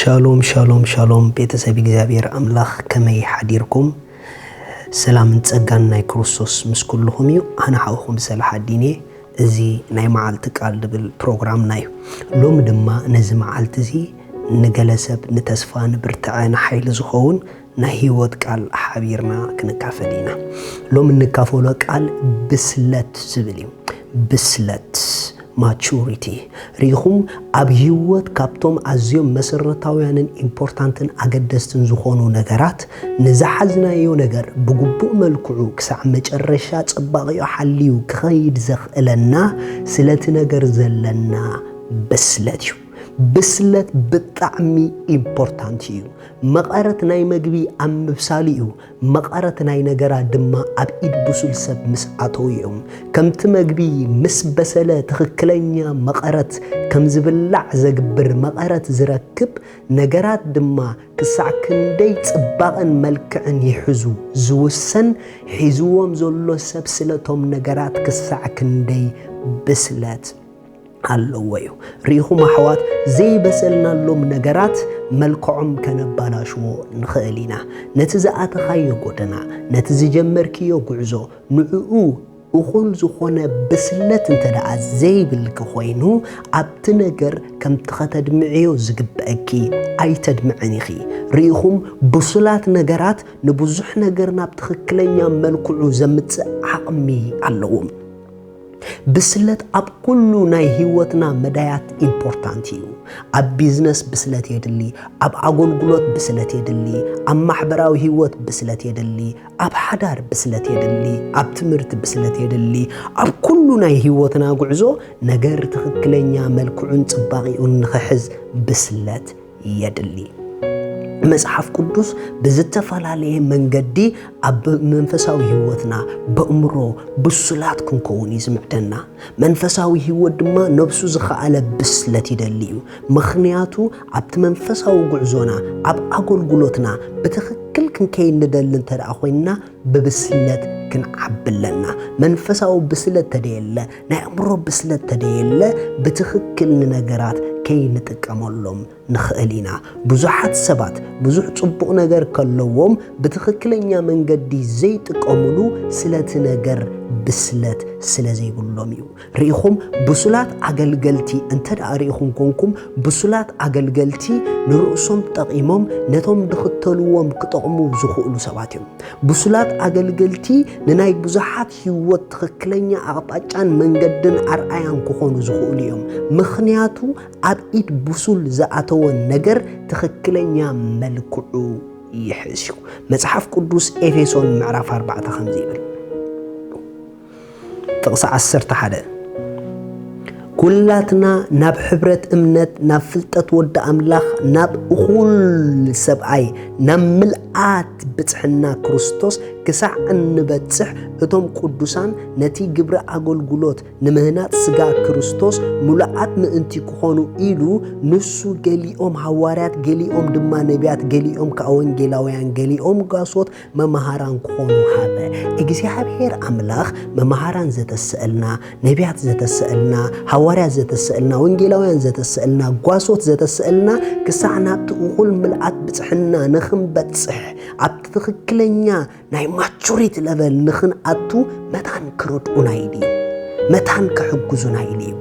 ሻሎም ሻሎም ሻሎም፣ ቤተሰብ እግዚኣብሔር ኣምላኽ፣ ከመይ ሓዲርኩም? ሰላምን ጸጋን ናይ ክርስቶስ ምስ ኩልኹም እዩ። ኣነ ሓውኹም ሰላሓዲን እየ። እዚ ናይ መዓልቲ ቃል ድብል ፕሮግራምና እዩ። ሎሚ ድማ ነዚ መዓልቲ እዚ ንገለ ሰብ ንተስፋ፣ ንብርትዐ፣ ንሓይሊ ዝኸውን ናይ ህይወት ቃል ሓቢርና ክንካፈል ኢና። ሎሚ እንካፈሎ ቃል ብስለት ዝብል እዩ። ብስለት፣ ማቹሪቲ። ርኢኹም፣ ኣብ ህይወት ካብቶም ኣዝዮም መሰረታውያንን ኢምፖርታንትን ኣገደስትን ዝኾኑ ነገራት፣ ንዝሓዝናዮ ነገር ብግቡእ መልክዑ ክሳዕ መጨረሻ ጽባቕዮ ሓልዩ ክኸይድ ዘኽእለና ስለቲ ነገር ዘለና ብስለት እዩ። ብስለት ብጣዕሚ ኢምፖርታንት እዩ። መቐረት ናይ መግቢ ኣብ ምብሳሉ እዩ። መቐረት ናይ ነገራት ድማ ኣብ ኢድ ብሱል ሰብ ምስ ኣተዉ እዮም። ከምቲ መግቢ ምስ በሰለ ትኽክለኛ መቐረት ከም ዝብላዕ ዘግብር መቐረት ዝረክብ፣ ነገራት ድማ ክሳዕ ክንደይ ጽባቕን መልክዕን ይሕዙ ዝውሰን፣ ሒዝዎም ዘሎ ሰብ ስለቶም ነገራት ክሳዕ ክንደይ ብስለት ኣለዎ እዩ። ርኢኹም ኣሕዋት፣ ዘይበሰልናሎም ነገራት መልክዖም ከነባላሽዎ ንኽእል ኢና። ነቲ ዝኣተኻዮ ጎደና፣ ነቲ ዝጀመርክዮ ጉዕዞ፣ ንዕኡ እኹል ዝኾነ ብስለት እንተ ደኣ ዘይብልኪ ኮይኑ፣ ኣብቲ ነገር ከምቲ ከተድምዕዮ ዝግበአኪ ኣይተድምዕን ኢኺ። ርኢኹም፣ ብሱላት ነገራት ንብዙሕ ነገር ናብ ትኽክለኛ መልክዑ ዘምጽእ ዓቕሚ ኣለዎም። ብስለት ኣብ ኩሉ ናይ ህይወትና መዳያት ኢምፖርታንት እዩ። ኣብ ቢዝነስ ብስለት የድሊ፣ ኣብ ኣገልግሎት ብስለት የድሊ፣ ኣብ ማሕበራዊ ህይወት ብስለት የድሊ፣ ኣብ ሓዳር ብስለት የድሊ፣ ኣብ ትምህርቲ ብስለት የድሊ። ኣብ ኩሉ ናይ ህይወትና ጉዕዞ ነገር ትኽክለኛ መልክዑን ጽባቒኡን ንኽሕዝ ብስለት የድሊ። መጽሓፍ ቅዱስ ብዝተፈላለየ መንገዲ ኣብ መንፈሳዊ ህይወትና ብእምሮ ብሱላት ክንከውን እዩ ዝምዕደና። መንፈሳዊ ህይወት ድማ ነብሱ ዝኸኣለ ብስለት ይደሊ እዩ። ምኽንያቱ ኣብቲ መንፈሳዊ ጉዕዞና፣ ኣብ ኣገልግሎትና ብትኽክል ክንከይድ ንደሊ እንተ ደኣ ኮይንና፣ ብብስለት ክንዓቢ ኣለና። መንፈሳዊ ብስለት ተደየለ፣ ናይ ኣእምሮ ብስለት ተደየለ፣ ብትኽክል ንነገራት ከይንጥቀመሎም ንኽእል ኢና። ብዙሓት ሰባት ብዙሕ ጽቡቕ ነገር ከለዎም ብትኽክለኛ መንገዲ ዘይጥቀሙሉ ስለቲ ነገር ብስለት ስለ ዘይብሎም እዩ። ርኢኹም፣ ብሱላት ኣገልገልቲ እንተ ደኣ ርኢኹም ኮንኩም፣ ብሱላት ኣገልገልቲ ንርእሶም ጠቒሞም ነቶም ዝኽተልዎም ክጠቕሙ ዝኽእሉ ሰባት እዮም። ብሱላት ኣገልገልቲ ንናይ ብዙሓት ህይወት ትኽክለኛ ኣቕጣጫን መንገድን ኣርኣያን ክኾኑ ዝኽእሉ እዮም። ምኽንያቱ ኣብ ኢድ ብሱል ዝኣተወ ነገር ትኽክለኛ መልክዑ ይሕዝ እዩ። መጽሓፍ ቅዱስ ኤፌሶን ምዕራፍ ኣርባዕተ ከምዚ ይብል፣ ጥቕሲ ዓሰርተ ሓደ፣ "ኩላትና ናብ ሕብረት እምነት፣ ናብ ፍልጠት ወዲ ኣምላኽ፣ ናብ እኹል ሰብኣይ፣ ናብ ምልኣት ብጽሕና ክርስቶስ ክሳዕ እንበጽሕ፣ እቶም ቅዱሳን ነቲ ግብሪ ኣገልግሎት ንምህናጽ ስጋ ክርስቶስ ምሉኣት ምእንቲ ክኾኑ ኢሉ፣ ንሱ ገሊኦም ሃዋርያት፣ ገሊኦም ድማ ነቢያት፣ ገሊኦም ከኣ ወንጌላውያን፣ ገሊኦም ጓሶት መምሃራን ክኾኑ ሃበ።" እግዚኣብሔር ኣምላኽ መምሃራን ዘተስእልና፣ ነቢያት ዘተስእልና፣ ሃዋርያት ዘተስእልና፣ ወንጌላውያን ዘተስእልና፣ ጓሶት ዘተስእልና፣ ክሳዕ ናብቲ እኹል ምልኣት ብጽሕና ንኽንበጽሕ፣ ኣብቲ ትኽክለኛ ናይ ማቹሪቲ ለቨል ንኽንኣቱ መታን ክረድኡና ኢሉ እዩ። መታን ክሕግዙና ኢሉ እዩ።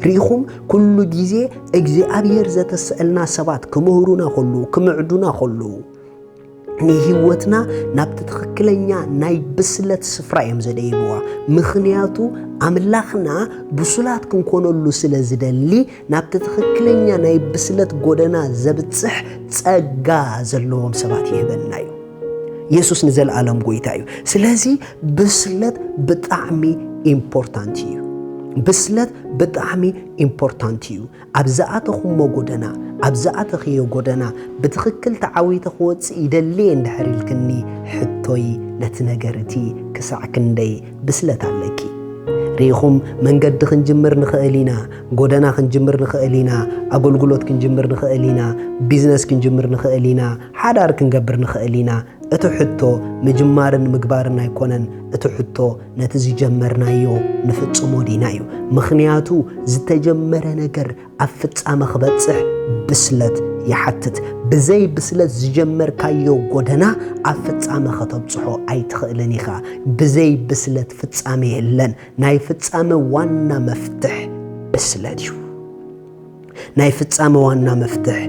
ርኢኹም፣ ኩሉ ግዜ እግዚኣብሔር ዘተስእልና ሰባት ክምህሩና ከለዉ፣ ክምዕዱና ከለዉ፣ ንህይወትና ናብቲ ትኽክለኛ ናይ ብስለት ስፍራ እዮም ዘደይብዋ። ምኽንያቱ ኣምላኽና ብሱላት ክንኮነሉ ስለ ዝደሊ፣ ናብቲ ትኽክለኛ ናይ ብስለት ጎደና ዘብጽሕ ጸጋ ዘለዎም ሰባት ይህበና እዩ። የሱስ ንዘለኣለም ጎይታ እዩ። ስለዚ ብስለት ብጣዕሚ ኢምፖርታንት እዩ። ብስለት ብጣዕሚ ኢምፖርታንት እዩ። ኣብ ዝኣተኹሞ ጎደና፣ ኣብ ዝኣተኽዮ ጎደና ብትኽክል ተዓዊተ ክወጽእ ይደሊ እየ እንድሕር ኢልክኒ፣ ሕቶይ ነቲ ነገር እቲ ክሳዕ ክንደይ ብስለት ኣለኪ? ርኢኹም፣ መንገዲ ክንጅምር ንኽእል ኢና፣ ጎደና ክንጅምር ንኽእል ኢና፣ ኣገልግሎት ክንጅምር ንኽእል ኢና፣ ቢዝነስ ክንጅምር ንኽእል ኢና፣ ሓዳር ክንገብር ንኽእል ኢና። እቲ ሕቶ ምጅማርን ምግባርን ኣይኮነን። እቲ ሕቶ ነቲ ዝጀመርናዮ ንፍጽሞ ዲና እዩ። ምኽንያቱ ዝተጀመረ ነገር ኣብ ፍጻመ ክበጽሕ ብስለት ይሓትት። ብዘይ ብስለት ዝጀመርካዮ ጎደና ኣብ ፍጻመ ከተብጽሖ ኣይትኽእልን ኢኻ። ብዘይ ብስለት ፍጻመ የለን። ናይ ፍጻመ ዋና መፍትሕ ብስለት እዩ። ናይ ፍጻመ ዋና መፍትሕ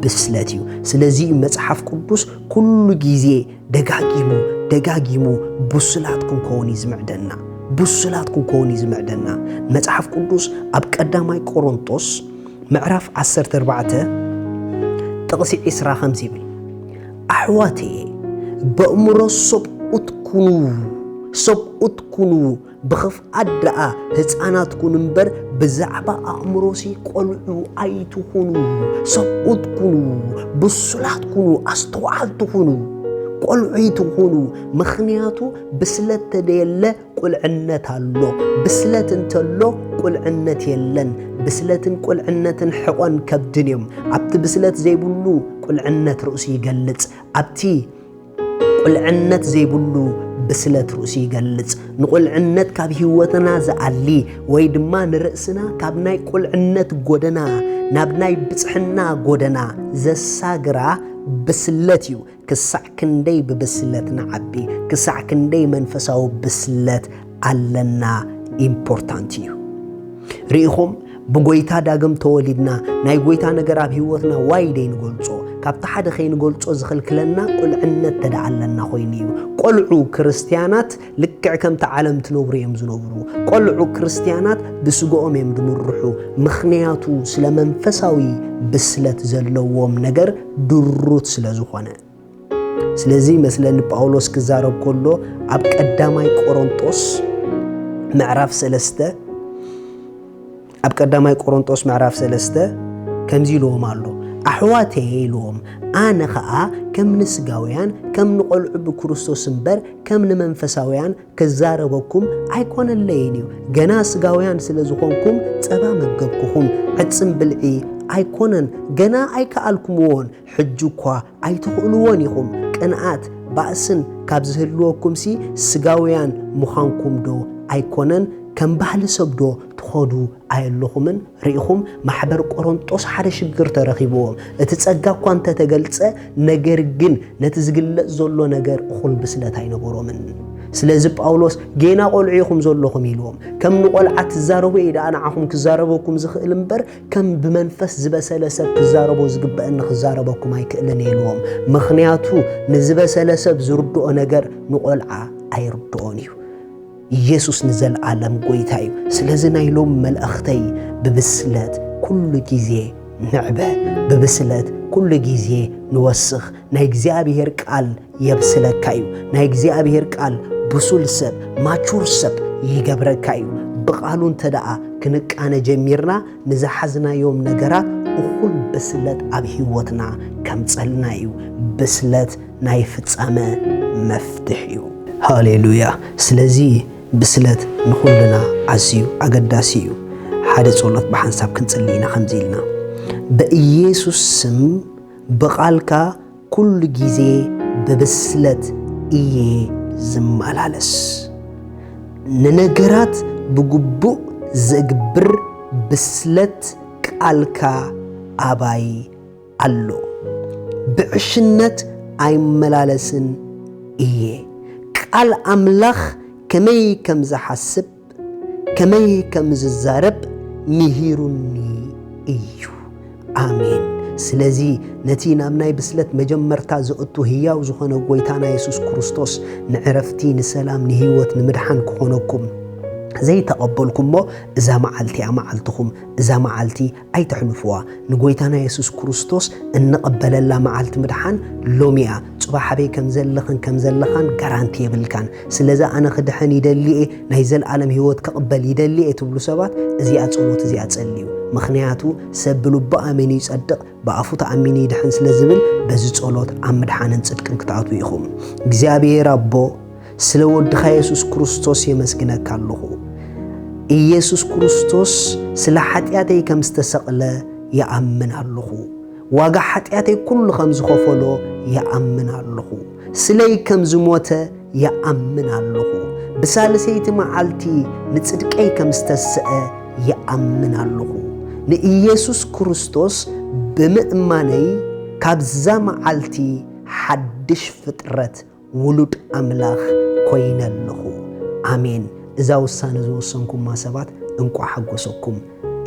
ብስለት እዩ። ስለዚ እዩ መጽሓፍ ቅዱስ ኩሉ ግዜ ደጋጊሙ፣ ደጋጊሙ ብሱላት ክንከውን እዩ ዝምዕደና። ብሱላት ክንከውን እዩ ዝምዕደና። መጽሓፍ ቅዱስ ኣብ ቀዳማይ ቆሮንጦስ ምዕራፍ ዓሰርተ ኣርባዕተ ጥቕሲ ዕስራ ከምዚ ይብል፣ ኣሕዋተየ፣ በእምሮ ሰብኡት ኩኑ፣ ሰብኡት ኩኑ፣ ብኽፍኣት ደኣ ህፃናት ኩኑ እምበር፣ ብዛዕባ ኣእምሮሲ ቆልዑ ኣይትኹኑ። ሰብኡት ኩኑ፣ ብሱላት ኩኑ፣ ኣስተውዓልቲ ኩኑ፣ ቆልዑ ኣይትኹኑ። ምኽንያቱ ብስለት ተደየለ ቁልዕነት ኣሎ። ብስለት እንተሎ ቁልዕነት የለን። ብስለትን ቁልዕነትን ሕቖን ከብድን እዮም። ኣብቲ ብስለት ዘይብሉ ቁልዕነት ርእሱ ይገልጽ። ኣብቲ ቁልዕነት ዘይብሉ ብስለት ርእሱ ይገልጽ። ንቁልዕነት ካብ ህይወትና ዝኣሊ ወይ ድማ ንርእስና ካብ ናይ ቁልዕነት ጎደና ናብ ናይ ብጽሕና ጎደና ዘሳግራ ብስለት እዩ። ክሳዕ ክንደይ ብብስለት ንዓቢ፣ ክሳዕ ክንደይ መንፈሳዊ ብስለት ኣለና ኢምፖርታንት እዩ። ርኢኹም፣ ብጎይታ ዳግም ተወሊድና ናይ ጎይታ ነገር ኣብ ህይወትና ዋይ ደይንገልጾ፣ ካብቲ ሓደ ከይንገልጾ ዝኽልክለና ቁልዕነት ተደኣ ኣለና ኮይኑ እዩ። ቆልዑ ክርስትያናት ልክዕ ከምቲ ዓለም ትነብሩ እዮም ዝነብሩ። ቆልዑ ክርስትያናት ብስግኦም እዮም ዝምርሑ። ምኽንያቱ ስለ መንፈሳዊ ብስለት ዘለዎም ነገር ድሩት ስለ ዝኾነ። ስለዚ መስለኒ ጳውሎስ ክዛረብ ከሎ ኣብ ቀዳማይ ቆሮንጦስ ምዕራፍ ሰለስተ፣ ኣብ ቀዳማይ ቆሮንጦስ ምዕራፍ ሰለስተ ከምዚ ኢልዎም ኣሎ፣ ኣሕዋተየ ኢልዎም፣ ኣነ ኸኣ ከም ንስጋውያን ከም ንቆልዑ ብክርስቶስ እምበር ከም ንመንፈሳውያን ክዛረበኩም ኣይኮነለይን እዩ። ገና ስጋውያን ስለ ዝኾንኩም ጸባ መገብኩኹም፣ ዕጽም ብልዒ ኣይኮነን፣ ገና ኣይከኣልኩምዎን፣ ሕጂ እኳ ኣይትኽእልዎን ኢኹም። ቅንኣት፣ ባእስን ካብ ዝህልወኩምሲ ስጋውያን ምዃንኩም ዶ ኣይኮነን? ከም ባህሊ ሰብ ዶ ትኸዱ ኣየለኹምን? ርኢኹም፣ ማሕበር ቆሮንጦስ ሓደ ሽግር ተረኺብዎም። እቲ ጸጋ እኳ እንተተገልጸ፣ ነገር ግን ነቲ ዝግለጽ ዘሎ ነገር እኹል ብስለት ኣይነበሮምን። ስለዚ ጳውሎስ፣ ጌና ቆልዑ ኢኹም ዘለኹም ኢልዎም። ከም ንቆልዓ ትዛረቡ እየ ደኣ ንዓኹም ክዛረበኩም ዝኽእል እምበር፣ ከም ብመንፈስ ዝበሰለ ሰብ ክዛረቦ ዝግበአኒ ክዛረበኩም ኣይክእልን እየ ኢልዎም። ምኽንያቱ ንዝበሰለ ሰብ ዝርድኦ ነገር ንቆልዓ ኣይርድኦን እዩ። ኢየሱስ ንዘለኣለም ጎይታ እዩ። ስለዚ ናይ ሎም መልእኽተይ ብብስለት ኩሉ ግዜ ንዕበ፣ ብብስለት ኩሉ ግዜ ንወስኽ። ናይ እግዚኣብሔር ቃል የብስለካ እዩ። ናይ እግዚኣብሔር ቃል ብሱል ሰብ፣ ማቹር ሰብ ይገብረካ እዩ። ብቓሉ እንተ ደኣ ክንቃነ ጀሚርና፣ ንዝሓዝናዮም ነገራት እኹል ብስለት ኣብ ህይወትና ከምጸልና እዩ። ብስለት ናይ ፍጻመ መፍትሕ እዩ። ሃሌሉያ። ስለዚ ብስለት ንኹልና ኣዝዩ ኣገዳሲ እዩ። ሓደ ጸሎት ብሓንሳብ ክንጽሊ ኢና ከምዚ ኢልና፣ በኢየሱስ ስም ብቓልካ ኩሉ ግዜ ብብስለት እየ ዝመላለስ። ንነገራት ብግቡእ ዝእግብር ብስለት ቃልካ ኣባይ ኣሎ። ብዕሽነት ኣይመላለስን እየ። ቃል ኣምላኽ ከመይ ከም ዝሓስብ፣ ከመይ ከም ዝዛረብ ምሂሩኒ እዩ። ኣሜን። ስለዚ ነቲ ናብ ናይ ብስለት መጀመርታ ዘእቱ ህያው ዝኾነ ጎይታና የሱስ ክርስቶስ ንዕረፍቲ፣ ንሰላም፣ ንህይወት፣ ንምድሓን ክኾነኩም ዘይተቐበልኩሞ፣ እዛ መዓልቲ እያ መዓልትኹም። እዛ መዓልቲ ኣይተሕልፍዋ። ንጎይታና የሱስ ክርስቶስ እንቐበለላ መዓልቲ ምድሓን ሎሚ እያ። ጽባሕ ኣበይ ከም ዘለኽን ከም ዘለኻን ጋራንቲ የብልካን። ስለዚ ኣነ ክድሕን ይደሊ እየ፣ ናይ ዘልኣለም ህይወት ክቕበል ይደሊ እየ ትብሉ ሰባት፣ እዚኣ ጸሎት እዚኣ ጸልዩ። ምኽንያቱ ሰብ ብልቡ ኣሚኑ ይጸድቕ፣ ብኣፉ ተኣሚኑ ይድሕን ስለ ዝብል፣ በዚ ጸሎት ኣብ ምድሓንን ጽድቅን ክትኣትዉ ኢኹም። እግዚኣብሔር ኣቦ፣ ስለ ወድኻ የሱስ ክርስቶስ የመስግነካ ኣለኹ። ኢየሱስ ክርስቶስ ስለ ሓጢኣተይ ከም ዝተሰቕለ ይኣምን ኣለኹ። ዋጋ ሓጢኣተይ ኩሉ ከም ዝኸፈሎ ይኣምን ኣለኹ። ስለይ ከም ዝሞተ ይኣምን ኣለኹ። ብሳልሰይቲ መዓልቲ ንጽድቀይ ከም ዝተስአ ይኣምን ኣለኹ። ንኢየሱስ ክርስቶስ ብምእማነይ ካብዛ መዓልቲ ሓድሽ ፍጥረት ውሉድ ኣምላኽ ኮይነ ኣለኹ። ኣሜን። እዛ ውሳነ ዝወሰንኩማ ሰባት፣ እንቋዕ ሓጎሰኩም።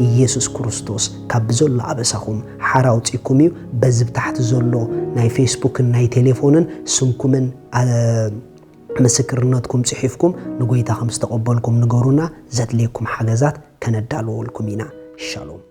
ኢየሱስ ክርስቶስ ካብ ብዘሎ ኣበሳኹም ሓራ ኣውጺእኩም እዩ። በዚ ብታሕቲ ዘሎ ናይ ፌስቡክን ናይ ቴሌፎንን ስምኩምን፣ ኣ፣ ምስክርነትኩም ጽሒፍኩም ንጎይታ ከም ዝተቐበልኩም ንገሩና። ዘድልየኩም ሓገዛት ከነዳልወልኩም ኢና። ሻሎም።